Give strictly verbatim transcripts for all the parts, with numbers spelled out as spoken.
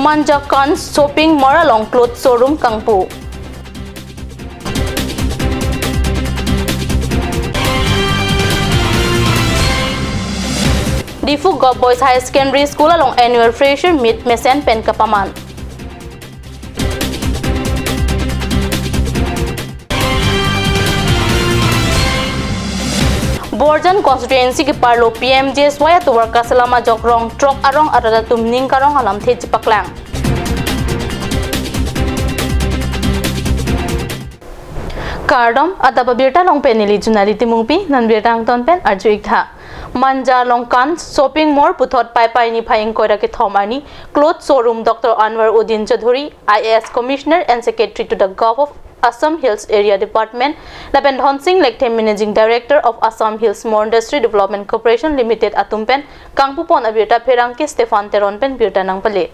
Manja Kanch shopping mall along cloth showroom kangpu. Diphu Govt Boys Higher Secondary School along annual fresher meet mesen pen kapaman. Borjan constituency keparlo P M G S Y atovar kaselam ajok rong throk arong arat atum ning karong alamthe chepaklang. Kardom, adap abirta along pen neli Junali Timungpi, non birta angton pen arju-ik tha. Manja along Kanch shopping mall puthot Paipai niphai ingkoi ra kethom arni cloth showroom Doctor Anwar Uddin Choudhury, I A S Commissioner and Secretary to the Govt of Assam Hills Area Department, lapen Dhonsing Lekthe, Managing Director of Assam Hills Mall Industry Development Corporation Limited atum pen kangpupon abirta pherangke Stephen Teron pen birta nangpale.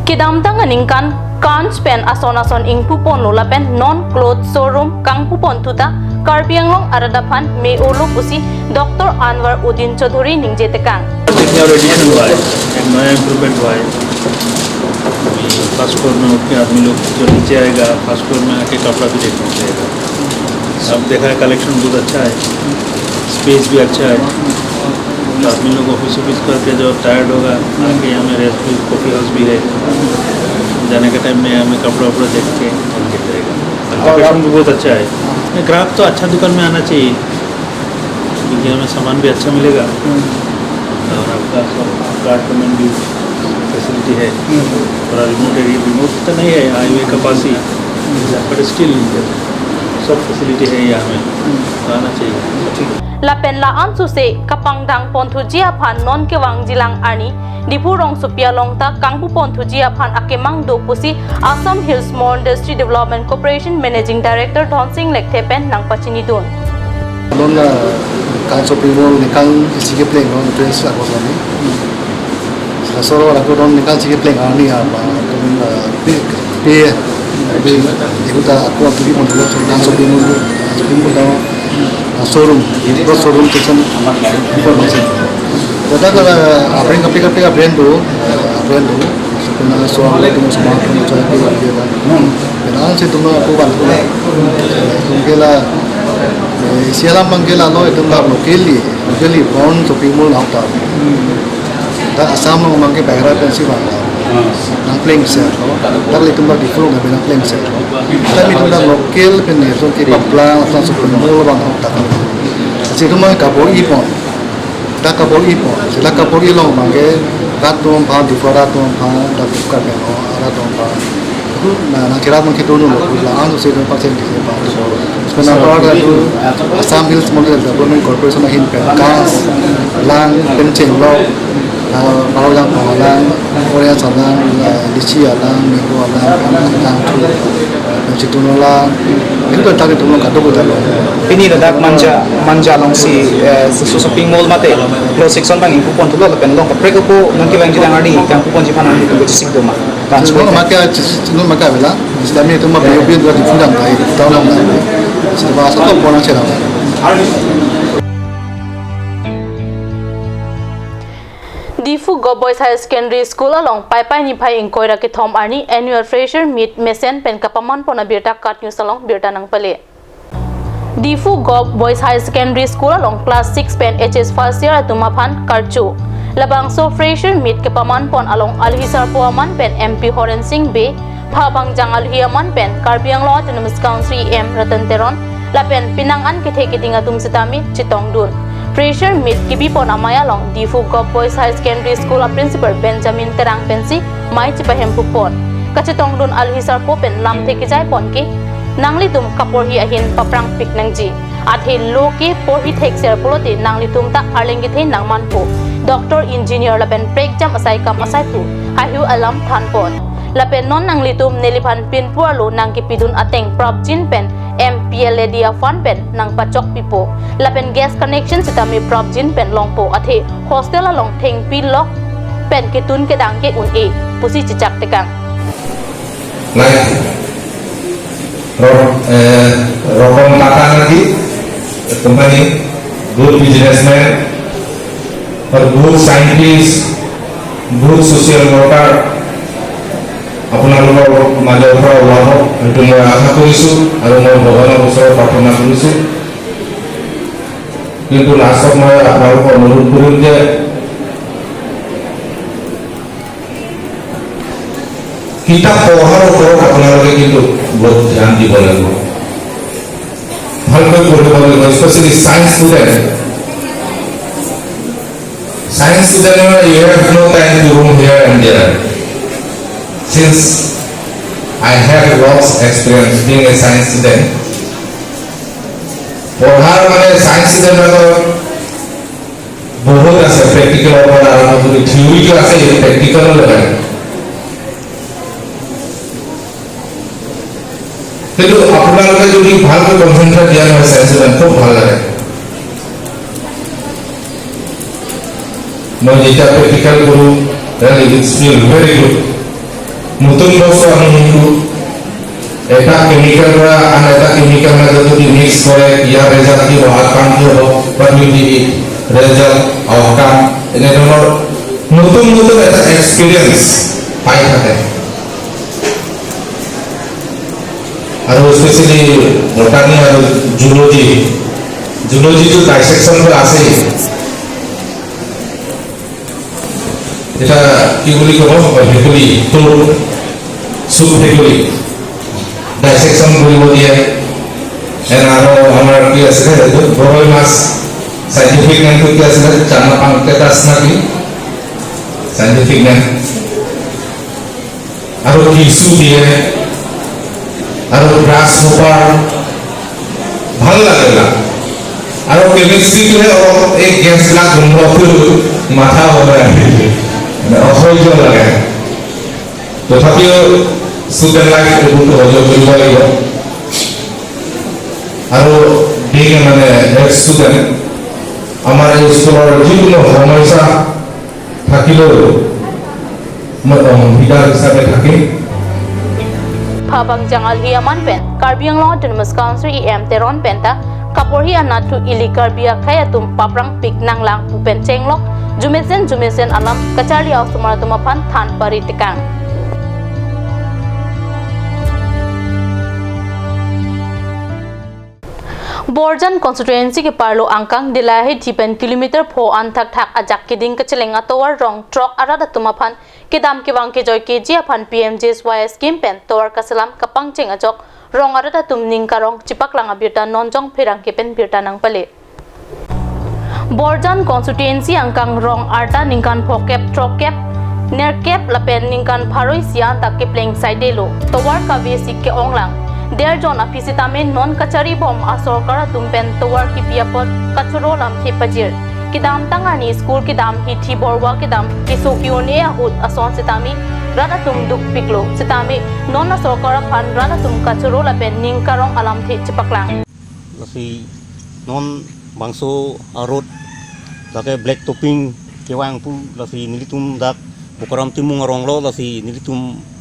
Kedamtang aningkan Kanch pen ason ason ingpuponlo lapen non cloth showroom kangpuponthu ta Karbi Anglong arat aphan me-olo pusi Doctor Anwar Uddin Choudhury ningje tekang. एक नया एडिशन हुआ है, एक नया इम्प्रूवमेंट हुआ है। अभी first floor में उठ के आदमी लोग जो नीचे आएगा, फर्स्ट फ्लोर में आके कपड़ा भी देखने मिलेगा। अब देखा है, कलेक्शन बहुत अच्छा है, स्पेस भी अच्छा है। तो आदमी लोग ऑफिस ऑफिस करके जो टायर्ड होगा, आके यहाँ में रेस्ट भी, कॉफी हाउस भी है, जाने के टाइम में यहाँ में कपड़ा वपड़ा देख के निकल जाएगा। और कलेक्शन भी बहुत अच्छा है। ग्राहक तो अच्छा दुकान में आना चाहिए, क्योंकि हमें सामान भी अच्छा मिलेगा। हम्म। और आपका सब कार्ड पेमेंट भी फैसिलिटी है। हम्म। थोड़ा रिमोट एरिया, रिमोट तो नहीं है हाईवे के पास ही, हम्म। But still सब फैसिलिटी है यहाँ में, हम्म। तो आना चाहिए। ठीक है। Lapen la-an suse kapangdang ponthuji aphan non kevangjilang arni Diphu rongsopi along ta kangpuponthuji aphan akemang do pusi Assam Hills Mall Industry Development Corporation Managing Director Dhonsing Lekthe pen nangpachinidun. Non, ah, Kanch shopping mall ningkan isi kepleng non, entrance ako sami. Sila soro ako non ningkan isi kepleng arni apa, ah, pe, pe, pe, ikuta ako atuki mon Kanch shopping mall, shopping mall, ah, showroom, bro showroom section, information. Kota kala, ah, brand kapi kapi brand do, ah, brand do. Sekarang so apa itu semua pun saya kira dia kan. Kenal sih tuh aku bantu lah. Mungkin lah, eh, sialam mungkin lah lo itu nggak locally, locally born shopping mall nau ta. Dak Assam along mangke bahera pensi bang. Nangpleng sel lo. Dak litum dak Diphu nang nangpleng sel lo. Tapi itu dak local pen ya so kita plan langsung shopping mall bang hok dak. Situ mangke kabor-i pon. Dak kabor-i pon. Sila kabor-i along mangke rat atum aphan, Diphu rat atum aphan, dak Diphu Karbi Anglong rat atum aphan. Itu na, na kira mungkin itu dulu, la-an suse itu persen di sini, Pak. Sebenarnya kalau ada itu Assam Hills Mall Development Corporation ahin pen, Kanch, lang, pen cheng lo, ah, baru yang pang lang, orange lang, ah, lychee lang, mango lang, lang tu, pen situ no lang, itu kan tadi tu no kado kado lo. Pini ladak Manja, Manja alongsi, eh, so shopping mall mate, cloth section bang ingpuponthulo lapen along kaprek apo non kevangjilang arni kangpuponji aphan nangtum kachesik do ma. Sino maka, sino maka bela, sitame itu ma B O B dua di Phu dam tai, tahu nama. Sino ba satu orang cerah. Diphu Govt Boys Higher Secondary School along Paipai niphai ingkoi ra kethom arni annual fresher meet mesen pen kapamanpon abirta KAT News along birta nangpale. Diphu Govt Boys Higher Secondary School along class six pen H S first year atum aphan karcho. Labangso fresher meet kepamanpon along alhi sarpo aman pen M P Horen Sing Bey, pha bangjang alhi aman pen Karbi Anglong Autonomous Council E M Ratan Teron, lapen pinang an kethe keding atum sitame chetongdun. Fresher meet kebipon amei along Diphu Govt Boys Higher Secondary School a Principal Benjamin Terang pensi mei chepahemphupon. Kachetongdun alhi sarpo pen lamthe kejaipon ke, nanglitum kaporhi ahin paprangpik nangji. Athe lo ke porhi thekser pulote nanglitum ta arleng kethe nangmanpo. Doctor, engineer lapen prekjam asai kam asai pu haihui alam thanpon. Lapen non nanglitum neliphan pinpur arlo nangkepidun ateng prapjin pen M P L A D a fund pen nangpachokpipo. Lapen gas connection sitame prapjin pen longpo, athe hostel along thengpi lok pen ketun kedang ke un-e pusi chechak tekang. Like, ro-, eh, Ratan Tata lagi, company, good businessman, और good scientist, good social worker, আপোনালোকৰ মাজৰ পৰা ওলাব, সেইটো মই আশা কৰিছো আৰু মই ভগৱানৰ ওচৰত প্ৰাৰ্থনা কৰিছো। কিন্তু লাষ্টত মই আপোনালোকক অনুৰোধ কৰিম যে কিতাপ পঢ়াৰ ওপৰত আপোনালোকে কিন্তু বহুত ধ্যান দিব লাগিব। ভালকৈ পঢ়িব লাগিব, especially science student. Science student, you have no time to roam here and there. Since I have lots experience being a science student, পঢ়াৰ মানে চায়েন্স ষ্টুডেণ্টৰ বহুত আছে, প্ৰেক্টিকেলৰ পৰা আৰম্ভ কৰি থিয়ৰিটো আছে, প্ৰেক্টিকেলো লাগে। কিন্তু আপোনালোকে যদি ভালকৈ কনচেনট্ৰেট দিয়া নহয়, চায়েন্স ষ্টুডেণ্ট খুব ভাল লাগে। মই যেতিয়া প্ৰেক্টিকেল কৰোঁ, then it is feel very good। নতুন বস্তু আমি শিকোঁ। এটা কেমিকেল পৰা আন এটা কেমিকেল মাজত যদি মিক্স কৰে, ইয়াৰ ৰিজাল্ট কি হ'ব, আউটকাম কি হ'ব, what will be the result, outcome, এনেধৰণৰ নতুন নতুন এটা এক্সপিৰিয়েঞ্চ পাই থাকে। আৰু স্পেচিয়েলি বটানী আৰু জুলজি, জুলজিটো ডাইছেকশ্যনটো আছেই। এটা কি বুলি ক'ব, ভেকুলী, টোপ, চুক ভেকুলী, ডাইছেকশ্যন কৰিব দিয়ে। এন আৰু আমাৰ কি আছিলে এইটো, গৰৈ মাছ, চাইণ্টিফিক নেমটো কি আছিলে, চানা পাংকেটাছ না কি চাইণ্টিফিক নেম। আৰু টিচু দিয়ে, আৰু গ্ৰাছ হোপাৰ, ভাল লাগে এইবিলাক। আৰু কেমিষ্ট্ৰিটোহে অলপ এই গেছবিলাক গোন্ধটো মাথা ঘূৰাই আহে, মানে অসহ্য লাগে। তথাপিও ষ্টুডেণ্ট লাইফ এইবোৰতো সহ্য কৰিব লাগিব। আৰু বিং মানে এক্স ষ্টুডেণ্ট, আমাৰ এই স্কুলৰ যিকোনো সমস্যা থাকিলেও মই অংশীদাৰ হিচাপে থাকিম। Phabang jangal hi aman pen Karbi Anglong Autonomous Council E M Teron penta kaporhi anat thu ili Karbi akhei atum paprang pik nanglang pu pen chenglok jumesen jumesen alam kacharli a-osomar atum aphan than pari tekang. Borjan constituency keparlo angkang Dillai ahithi pen kilometer pho an thakthak ajak keding kacheleng atovar rong throk arat atum aphan kedam kevang kejoi keji aphan P M G S Y scheme pen tovar kaselam kapangcheng ajok rong arat atum ning karong chepaklang abirta Nonjong Pherangke pen birta nangpale. Borjan constituency angkang rong arta ningkan phokep throkkep nerkep lapen ningkan pharo isi an ta kepleng saidelo tovar kave si ke-onglang. Derjon aphi sitame non kacharibom asorkar atum pen tovar kipi apot kachoro lamthe pajir. Kedamtang arni school kedam hithi borwa kedam keso ke-un-e ahut ason sitame rat atum dukpiklo. Sitame non asorkar aphan rat atum kachoro lapen ning karong alamthe chepaklang. Lasi non bangso a-road lake black topping kevang pu, lasi nelitum dak Bokaram Timung arong lo, lasi nelitum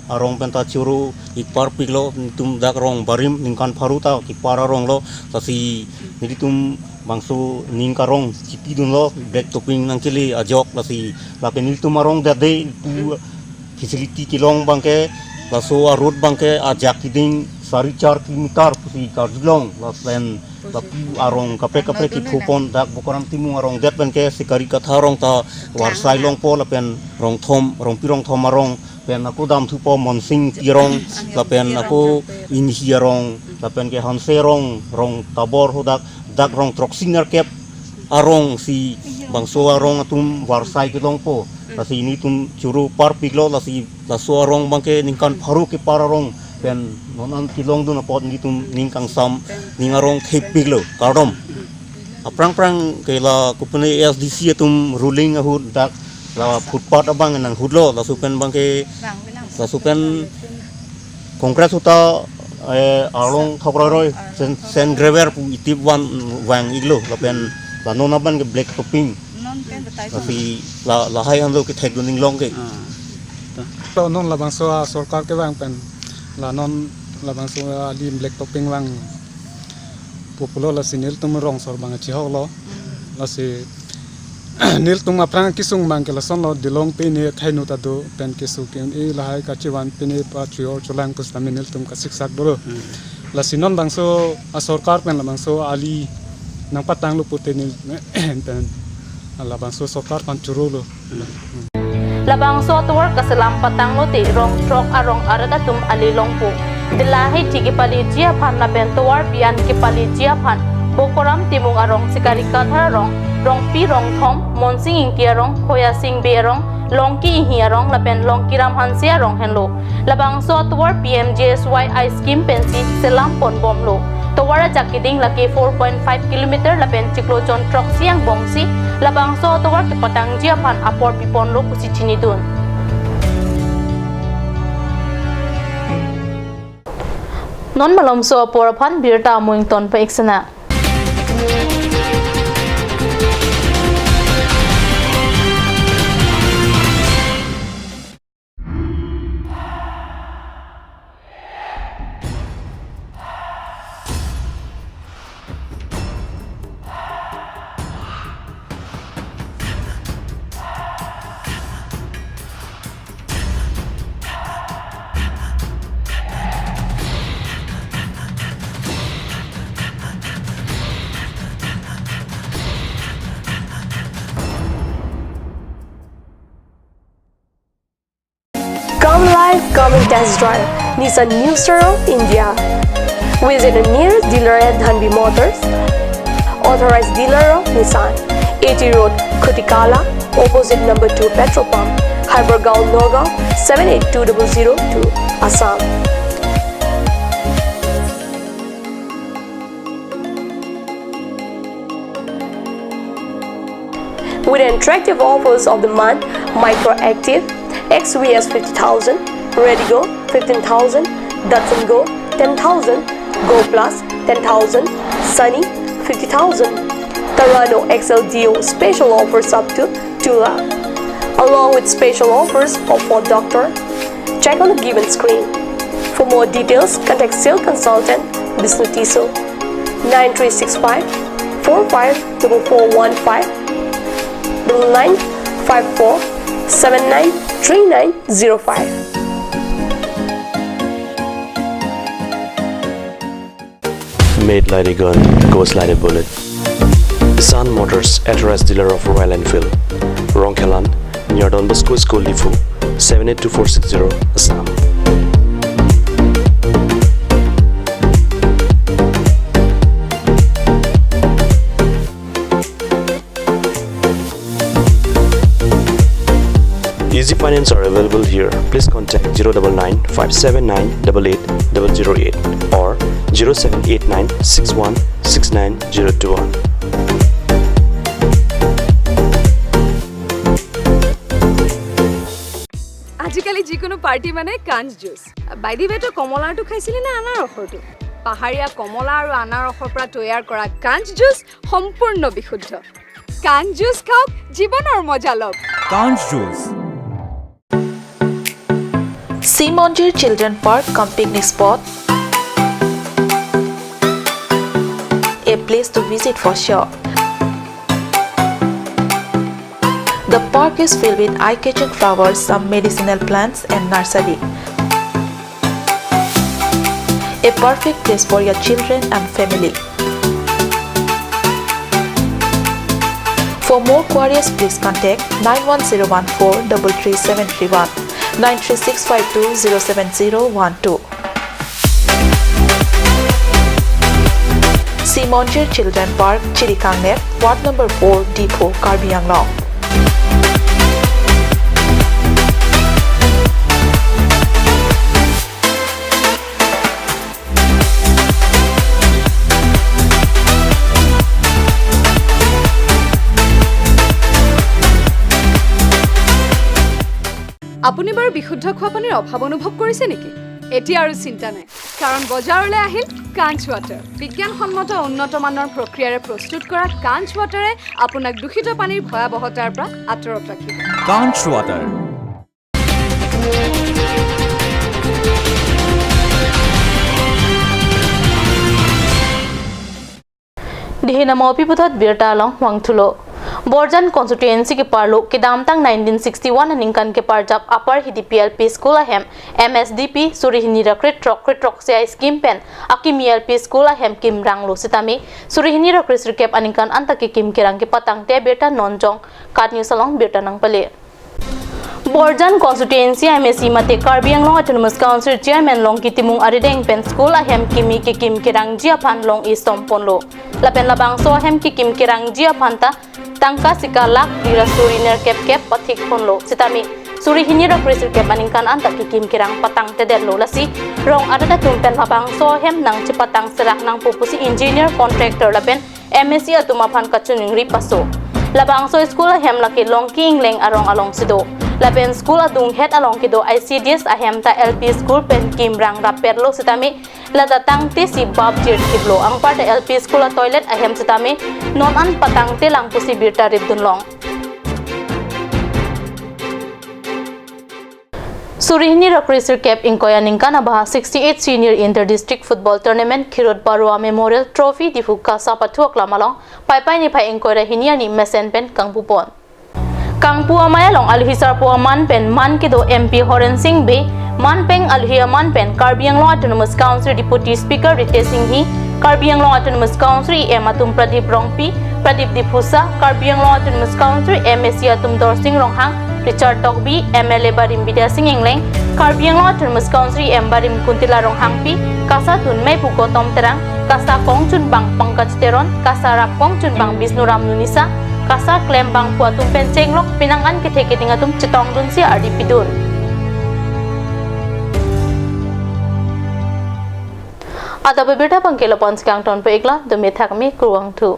arong penta choro ik parpiklo, nelitum dak rong barim ningkan pharo ta kepar arong lo, lasi nelitum bangso ning karong chipidunlo, black topping nangkele ajok, lasi lake nelitum arong dade pu facility kelong abangke, laso a-road abangke ajak keding sari char kilometer pusi karjulong, lapen lapu arong kaprek kaprek kithopon dak Bokaram Timung arong det penke Sikari Katha arong ta varsai longpo, lapen Rongthom, Rongpi Rongthom arong pen ako damthupo Monsing Pi arong, lapen ako Inhi arong, lapen ke Hanse arong, rong tabor ho dak, dak rong throksi nerkep arong si bangso arong atum varsai kelongpo. Lasi nelitum choro parpiklo, lasi laso arong abangke ningkan pharo kepar arong pen non an kelongdun apot nelitum ning kangsam, ning arong thepiklo, kardom. Aphrang phrang ke la kopine A S D C atum ruling ahut dak la footpath abang nanghutlo, laso pen abangke, laso pen Congress ahut ta, eh, arlong thokroiroi, sen, sen gravel pu itip van vang iglo, lapen la non abangke black topping. Non pen batai. Lasi la, lahai hanlo kethekdun inglong ke. Ah. To non labangso asorkar kevang pen la non labangso ali black topping vang pu pulo, lasi nelitum rong sor abang chihoklo. Lasi nelitum aphrang kesung abang ke lasonlo, Dilong pine thainu ta do pen keso ke-un-e lahai kachevan pine pa chojor cholang pusitame nelitum kasiksak dolo. Hmm. Lasi non bangso asorkar pen labangso ali nangpatanglo pute neli pen labangso sorkar aphan chorolo. Labangso atovar kaselam patanglote rong throk arong arat atum ale longpo. Dela hethi kepaleji aphan lapen tovar bi-an kepaleji aphan Bokoram Timung arong, Sikari Kathar arong, Rongpi Rongthom, Monsing Ingti arong, Hoyasing Bey arong, Longki Ihi arong lapen Longkiram Hanse arong henlo. Labangso atovar P M G S Y I scheme pensi selam ponbomlo. Tovar ajak keding lake four point five kilometer lapen chiklo jon throksi angbongsi labangso atovar kepatangji aphan apor piponlo pusi chinidun. Non malomso apor aphan birta amoington pa-iksana. Come live, come and test drive Nissan New Star of India. Visit a nearest dealer at Dhanvi Motors, authorized dealer of Nissan, A T Road, Khutikala, opposite number two petrol pump, Hypergaon, Nagaon, seven eight two double zero two, Assam. With attractive offers of the month, Micra Active, X V S fifty thousand, Redigo fifteen thousand, Datsun Go ten thousand, Go Plus ten thousand, Sunny fifty thousand, Terrano X L D O special offers up to two lakh, along with special offers of Ford Doctor. Check on the given screen. For more details, contact sales consultant Bisnu Tisso, nine three six five four five double four one five, double nine five four seven nine three nine zero five. Made like a gun, goes like a bullet. Sun Motors, authorized dealer of Royal Enfield, Rongkhelan, near Don Bosco School, Diphu, seven eight two four six zero, Assam. Easy finance are available here. Please contact zero double nine five seven nine double eight double zero eight or zero seven eight nine six one six nine zero two one. আজিকালি যিকোনো পাৰ্টি মানে কাঞ্চ juice. By the ৱে, তই কমলাৰটো খাইছিলি নে আনাৰসৰটো? পাহাৰীয়া কমলা আৰু আনাৰসৰ পৰা তৈয়াৰ কৰা কাঞ্চ জুচ সম্পূৰ্ণ বিশুদ্ধ। কাঞ্চ জুচ খাওক, জীৱনৰ মজা লওক। Kanch Juice. Simonjir Children Park cum picnic spot, a place to visit for sure. The park is filled with eye-catching flowers, some medicinal plants and nursery. A perfect place for your children and family. For more queries, please contact nine one zero one four double three seven three one, nine three six five two zero seven zero one two. Simonjir Children Park, Chirikangnep, Ward number four, Diphu, Karbi Anglong. আপুনি বাৰু বিশুদ্ধ খোৱা পানীৰ অভাৱ অনুভৱ কৰিছে নেকি? এতিয়া আৰু চিন্তা নাই, কাৰণ বজাৰলৈ আহিল কাঞ্চ ৱাটাৰ। বিজ্ঞানসন্মত উন্নত মানৰ প্ৰক্ৰিয়াৰে প্ৰস্তুত কৰা কাঞ্চ ৱাটাৰে আপোনাক দূষিত পানীৰ ভয়াৱহতাৰ পৰা আঁতৰত ৰাখিব। Kanch Water. Dihi namo api puthot birta along vangthulo. Borjan constituency keparlo kedamtang nineteen sixty-one aningkan keparjap Upper Hidipi L P School ahem M S D P suri hini ra krethrok krethrok C I scheme pen akimi L P School ahem kimranglo sitame suri hini ra kresirkep aningkan anta kekim kerang kepatangte abirta non jong KAT News along birta nangpale. Borjan constituency M A C mate Karbi Anglong Autonomous Council Chairman Longki Timung arideng pen school ahem kimi kekim kerangji aphan long-i somponlo. Lapen labangso ahem kekim kerangji aphan ta tangka sika lakh dui ra suri nerkep kep pathikponlo. Sitame suri hini ra kresirkep aningkan anta kekim kerang patangtedetlo, lasi rong arat atum pen labangso ahem nangchepatang serak nangpo pusi engineer, contractor lapen M A C atum aphan kachiningri paso. Labangso school ahem lake Longki Ingleng arong alongsi do. Lapen school adunghet along kedo I C D S ahem ta L P school pen kimrang rapetlo sitame lata tangte si bap jirthiplo. Anparta L P school a toilet ahem sitame non an patangtelang pusi birta ripdunlong. Suri hini ra kresirkep ingkoi aningkan abaha sixty-eight Senior Inter District Football Tournament Khirot Barua Memorial Trophy Diphu KASA pathu aklam along Paipai niphai ingkoi ra hini arni mesen pen kangpupon. Kangpu amei along alohi sarpo aman pen man kedo M P Horen Sing Bey, man peng alohi aman pen Karbi Anglong Autonomous Council Deputy Speaker Ritesh Enghi, Karbi Anglong Autonomous Council E M atum Pradip Rongpi, Pradip Diphusa, Karbi Anglong Autonomous Council M A C atum Dorsing Ronghang, Richard Tokbi, M L A barim Bidya Sing Engleng, Karbi Anglong Autonomous Council E M barim Kuntila Ronghangpi, KASA tun mei pu Gautam Terang, KASA kongchunbang Pankaj Teron, KASA rap kongchunbang Bisnu Ram Nunisa, KASA klembang pu atum pen chenglok penang an kethe keding atum chetongdunsi ardi pidun. Adap abirta abangke lapu-an si kangtonpo iklo, dome thakme, kurvangthu.